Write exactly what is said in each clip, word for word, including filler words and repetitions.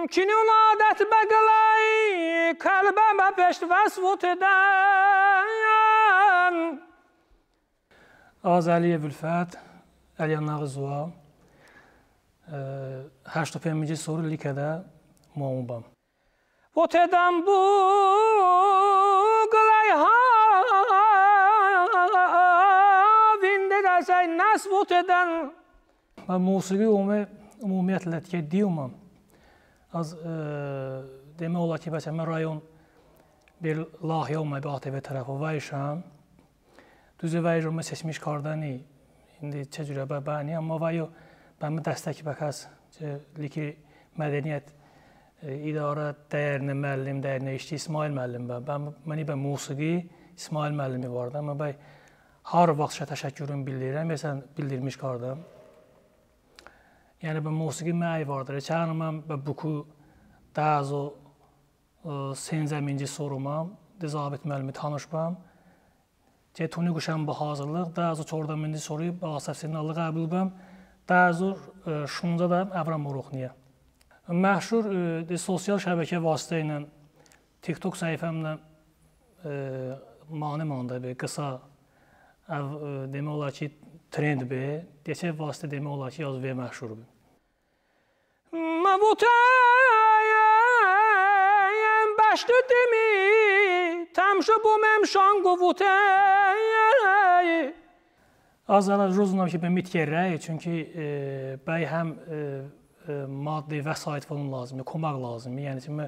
Kinun adət bə qıləy kəlbə məpeşt vəsf votedən. Az Əliyev Ülfət, Əliyə Nağızoə, e, həşto pencinci sori likədə moəmon bəm. Votedən bu qıləy ha vinde dəsəy nəsf votedən. Bə musiqi umi-, umumiyyətlə tikəy dioməm. Az, e, demək olar ki, bəçəmə rayon bir layihə omə bə ATV tərəfo vəyşən. Düzü vəy jomə seçmiş kardəni, indi çı curə bə, bəni, amma vəyo bəmı dəstək bəkəs, çı liki mədəniyyət, e, idarə dəyərli müəllim, dəyərli işçi İsmail müəllim bə, bə, mıni bə musiqi İsmail müəllimi vardı, amma bəy har vaxt şə təşəkkürüm bildirirəm, məsələn, bildirmiş kardəm. Yəni bə musiqi məy vardır, çəğınımən bə Boku, dı həzo, e, senzəminci soruməm, de Zabit müəllimi tanış bəm. Çı tuni quşəm bə hazırlıq, dı həzo çordəminci sori bə Asəf Senalı qəbul bəm, dı həzo, e, şonzədə əvırəm oroxniyə. Məşhur, e, de sosial şəbəkə vasitə ilə TikTok səhifəmdə, e, mane mandə be, qısa, əv-, e, demək olar ki, trend be, deçə vasitə demək olar ki, az ve məşhur be. Mı votəyəm bəştı dimi, təmşo buməm şanqo votəy. Az hələ rozunəm ki, bə mi tikəy rəy, çünki, e, bəy həm, e, e, maddi vəsait falan lazıme, komək lazıme. Yəni ki, mı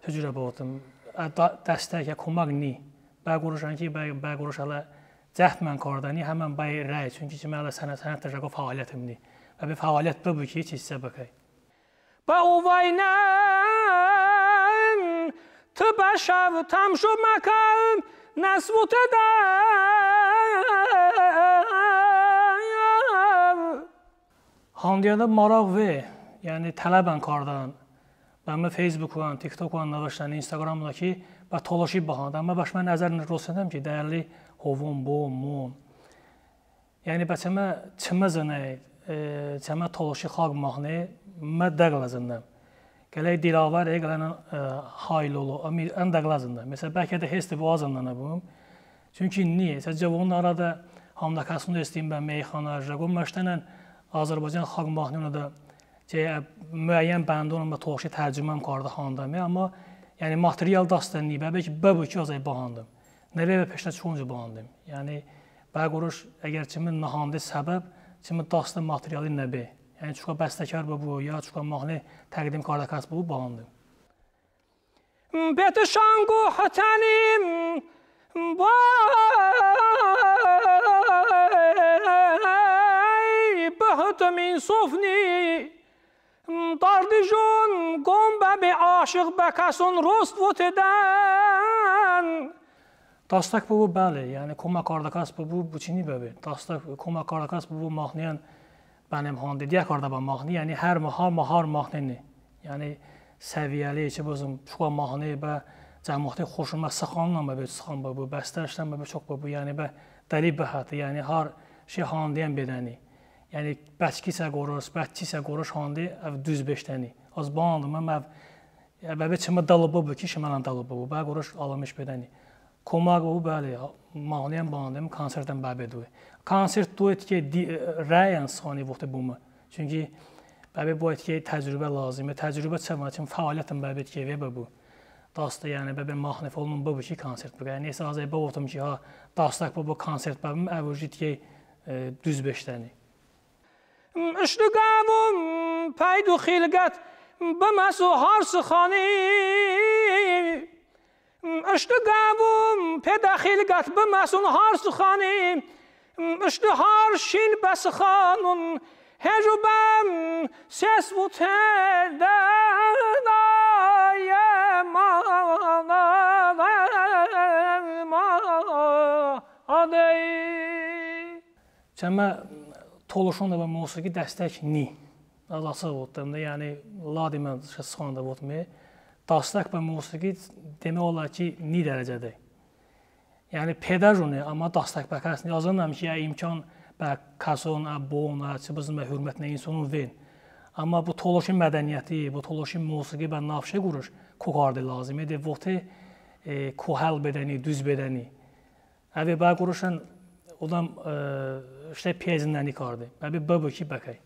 təcrübə oldum. Ə, da-, dəstək, ya komək ni. Bə qoroşən ki, bə, bə qoroş hələ cəhdmən kardəni, həmən bəy rəy, çünki ki, mı hələ sənət, sənət təcrübə fəaliyyətim ni. Və bir fəaliyyət bıbu ki, hiç hissə bəkəy. Bə ovəynən tı bəşəv təmşo məkəm, nəsvotedən. Handiyədə maraq ve, yəni tələbən kardən. Bə mı Feysbukən, TikTokən nıvıştən, İnstaqramda ki, bə tolışi bıhand. Əmma bəşmə nəzər rosnedəm ki, dəyərli hovon, bo, mon. Yəni bə çəmə, çəmə zınəy, e, çəmə tolışi xalq mahne mı dı qılə zındəm. Qıləy Dilavər, e, qıləyən, e, Haylolo, əmi ən dı qılə zındəm. Məsələn, bəlkə də heste bo az zındənə bum. Çünki niyə? Məsələn, cəvonə arədə handə kəson hestin bə meyxanə, jıqo məştənən Azərbaycan xalq mahneyonədə, e, müəyyən bəndon bə tolışi tərcüməm kardə handəme, əmma, yəni, material dastədə ni, bəbe ki, bıbu ki, az əy bıhandım. Nəbe bə peştə çonco bıhandım. Yəni, bə qoroş, əgər çımı nıhande səbəb, çımı dastədə materiali nəbe. Yəni, çokə bəstəkar bıbu, ya çokə mahne təqdim kardə kəs bıbu, bıhandım. Betı şanqo hətənim, bəy bıhıtım insofni, dardijon qom bəbe aşıq bə kəson rost votedən. Dastək bıbu, bəli, yəni komək kardə kəs bıbu, bu çini bəbe. Dastək komək kardə kəs bıbu, mahneyən bənim hande, diyə kardə bə mahne, yəni hər mı-, har mı-, har mahne ni. Yəni səviyyəli, çı bızım, çokə mahne bə cəmoəti xoşomə sıxanən bəbe, sıxan bıbu, bəstəşən bəbe, çok bıbu, yəni bə dəli bıhəte, yəni har şey handeyən bedəni. Yəni bəçkisə qoroş, bəçisə qoroş hande əv düz beşdəni. Az bıhandımım, əv, ya bəbe çımı dılı bıbu ki, şımənən dılı bıbu, bə qoroş alamış bedəni. Komək bıbu, bəli, mahneyən bıhandım, konsertən bəbe doy. Konsert doy tikəy di-, rəyən sani vote bumı. Çünki bəbe boy tikəy təcrübə lazıme. Təcrübə çəmə, çım fəaliyyətım bəbe tikəy ve bıbu. Dastə, yəni bəbe mahne folmum bıbu ki, konsert bıkə. Yəni isə az əy bıvotım ki, ha, dastək bıbu, konsert bəbım, əv uji tikəy, e, düz beşdəni. Iştı qəvım pəydo xilqət bıməso har sıxani. Iştı qəvım pedə xilqət bıməson har sıxani. Iştı har şin bə sıxanon hejo bəm ses votedən, ay, əman, ay, əman, adəy. Çəmə tolışonədə bə musiqi dastək ni. Az açıq votdəm də, yəni ladimən sıxanədə votme. Dastək bə musiqi demək olar ki, ni dərəcədə. Yəni pedəjone, amma dastək bə kəs ni. Az zınəm ki, ə imkan bə kəson, ə bon, ə çı bızın, bə hurmətinə insonon ven. Əmma bı tolışi mədəniyyəti, bı tolışi musiqi bə navşe qoroş ko karde lazıme, de vote, e, kohəl bedəni, duz bedəni. Əve bə qoroşən odəm, e, ıştə piyəzındəni karde. Bəbe bıbu ki bəkəy.